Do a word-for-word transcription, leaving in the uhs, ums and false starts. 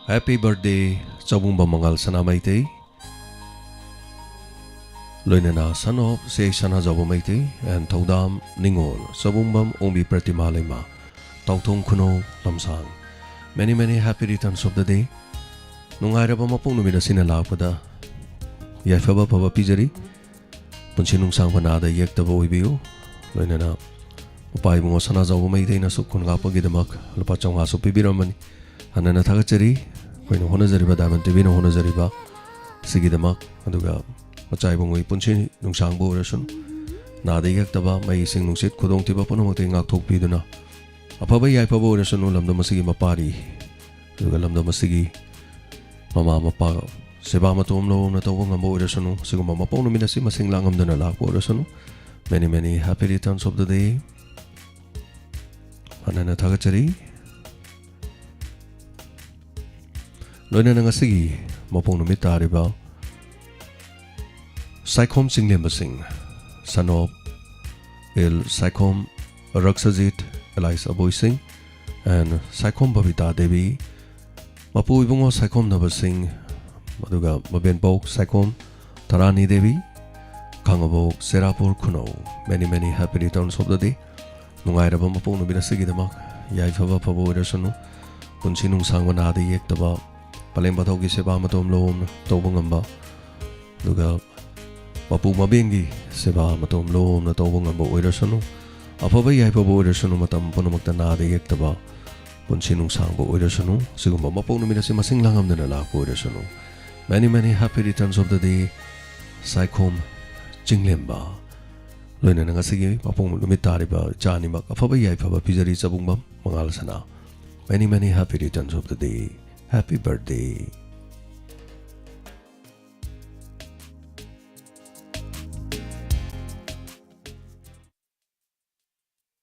Happy birthday, ꯆꯕꯨꯡꯕꯝ ꯃꯉꯥꯜ ꯁꯅꯥ ꯃꯩꯇꯩ꯫ ꯂꯣꯏꯅꯅ son of say Sanajaoba Meitei and ꯊꯧꯗꯥꯝ ꯅꯤꯉꯣꯜ, ꯆꯕꯨꯡꯕꯝ ꯑꯣꯡꯕꯤ ꯄ꯭ꯔꯇꯤꯃꯥ ꯂꯩꯃ, ꯇꯥꯎꯊꯣꯡ ꯈꯨꯅꯧ ꯂꯝꯁꯥꯡ꯫ Many, many happy returns of the day. ꯅꯨꯡꯉꯥꯏꯔꯕ ꯃꯄꯣꯛ ꯅꯨꯃꯤꯠ ꯑꯁꯤꯅ ꯂꯥꯛꯄꯗ ꯌꯥꯏꯐꯕ ꯐꯕ ꯄꯤꯖꯔꯤ꯫ ꯄꯨꯟꯁꯤ ꯅꯨꯡꯁꯥꯡꯕ ꯅꯥꯗ ꯌꯦꯛꯇꯕ ꯑꯣꯏꯕꯤꯌꯨ꯫ ꯂꯣꯏꯅꯅ ꯃꯄꯥ ꯏꯕꯨꯡꯉꯣ ꯁꯅꯥꯖꯥꯎꯕ ꯃꯩꯇꯩꯅꯁꯨ ꯈꯨꯟ ꯉꯥꯛꯄꯒꯤꯗꯃꯛ ꯂꯨꯄꯥ ꯆꯥꯝꯃꯉꯥꯁꯨ ꯄꯤꯕꯤꯔꯝꯕꯅꯤ꯫ ꯍꯟꯅꯅ ꯊꯥꯒꯠꯆꯔꯤ꯫ ꯑꯩꯈꯣꯏꯅ ꯍꯣꯠꯅꯖꯔꯤꯕ, ꯗꯥꯏꯃꯟ ꯇꯤꯚꯤꯅ ꯍꯣꯠꯅꯖꯔꯤꯕ ꯁꯤꯒꯤꯗꯃꯛ, ꯑꯗꯨꯒ ꯃꯆꯥ ꯏꯕꯨꯡꯉꯣꯒꯤ ꯄꯨꯟꯁꯤ ꯅꯨꯡꯁꯥꯡꯕ ꯑꯣꯏꯔꯁꯅꯨ, ꯅꯥꯗ ꯌꯦꯛꯇꯕ, ꯃꯩ ꯏꯁꯤꯡ ꯅꯨꯡꯁꯤꯠ ꯈꯨꯗꯣꯡꯊꯤꯕ ꯄꯨꯝꯅꯃꯛꯇꯒꯤ ꯉꯥꯛꯊꯣꯛꯄꯤꯗꯨꯅ ꯑꯐꯕ ꯌꯥꯏꯐꯕ ꯑꯣꯏꯔꯁꯅꯨ ꯂꯝꯗꯝ ꯑꯁꯤꯒꯤ ꯃꯄꯥꯔꯤ, ꯑꯗꯨꯒ ꯂꯝꯗꯝ ꯑꯁꯤꯒꯤ ꯃꯃꯥ ꯃꯄꯥ ꯁꯦꯕꯥ ꯃꯇꯣꯝ ꯂꯣꯝꯅ ꯇꯧꯕ ꯉꯝꯕ ꯑꯣꯏꯔꯁꯅꯨ꯫ ꯁꯤꯒꯨꯝꯕ ꯃꯄꯣꯛ ꯅꯨꯃꯤꯠ ꯑꯁꯤ ꯃꯁꯤꯡ ꯂꯥꯡꯉꯝꯗꯅ ꯂꯥꯛꯄ ꯑꯣꯏꯔꯁꯅꯨ꯫ Many, many happy returns of the day. ꯍꯟꯅꯅ ꯊꯥꯒꯠꯆꯔꯤ꯫ ꯂꯣꯏꯅꯅ ꯉꯁꯤꯒꯤ ꯃꯄꯣꯛ ꯅꯨꯃꯤꯠ ꯇꯥꯔꯤꯕ ꯁꯥꯏꯈꯣꯝ ꯆꯤꯡꯂꯦꯝꯕꯁꯤꯡ, son of L Saikhom Rakshajit, alias Aboishing, and Saikhom Babita Devi, ꯃꯄꯨ ꯏꯕꯨꯡꯉꯣ ꯁꯥꯏꯈꯣꯝ ꯅꯕꯁꯤꯡ, ꯑꯗꯨꯒ ꯃꯕꯦꯟꯄꯧ ꯁꯥꯏꯈꯣꯝ ꯇꯔꯥꯅꯤ ꯗꯦꯕꯤ, ꯈꯥꯉꯕꯣꯛ ꯆꯦꯔꯥꯄꯨꯔ ꯈꯨꯅꯧ꯫ Many, many happy returns of the day. ꯅꯨꯡꯉꯥꯏꯔꯕ ꯃꯄꯣꯛ ꯅꯨꯃꯤꯠ ꯑꯁꯤꯒꯤꯗꯃꯛ ꯌꯥꯏꯐꯕ ꯐꯕ ꯑꯣꯏꯔꯁꯅꯨ꯫ ꯄꯨꯟꯁꯤ ꯅꯨꯡꯁꯥꯡꯕ ꯅꯥꯗ ꯌꯦꯛꯇꯕ, ꯄꯂꯦꯝ ꯄꯥꯊꯧꯒꯤ ꯁꯦꯕꯥ ꯃꯇꯣꯝ ꯂꯣꯝꯅ ꯇꯧꯕ ꯉꯝꯕ, ꯑꯗꯨꯒ ꯃꯄꯨ ꯃꯕꯦꯟꯒꯤ ꯁꯦꯕꯥ ꯃꯇꯣꯝ ꯂꯣꯝꯅ ꯇꯧꯕ ꯉꯝꯕ ꯑꯣꯏꯔꯁꯅꯨ꯫ ꯑꯐꯕ ꯌꯥꯏꯐꯕ ꯑꯣꯏꯔꯁꯅꯨ, ꯃꯇꯝ ꯄꯨꯝꯅꯃꯛꯇ ꯅꯥꯗ ꯌꯦꯛꯇꯕ ꯄꯨꯟꯁꯤ ꯅꯨꯡꯁꯥꯡꯕ ꯑꯣꯏꯔꯁꯅꯨ꯫ ꯁꯤꯒꯨꯝꯕ ꯃꯄꯣꯛ ꯅꯨꯃꯤꯠ ꯑꯁꯤ ꯃꯁꯤꯡ ꯂꯥꯡꯉꯝꯗꯅ ꯂꯥꯛꯄ ꯑꯣꯏꯔꯁꯅꯨ꯫ Many, many happy returns of the day, Saikhom ꯆꯤꯡꯂꯦꯝꯕ꯫ ꯂꯣꯏꯅꯅ ꯉꯁꯤꯒꯤ ꯃꯄꯣꯛ ꯅꯨꯃꯤꯠ ꯇꯥꯔꯤꯕ ꯏꯆꯥ ꯑꯅꯤꯃꯛ ꯑꯐꯕ ꯌꯥꯏꯐꯕ ꯄꯤꯖꯔꯤ, ꯆꯕꯨꯡꯕꯝ ꯃꯉꯥꯜ ꯁꯅꯥ꯫ Many, many happy returns of the day. Happy birthday.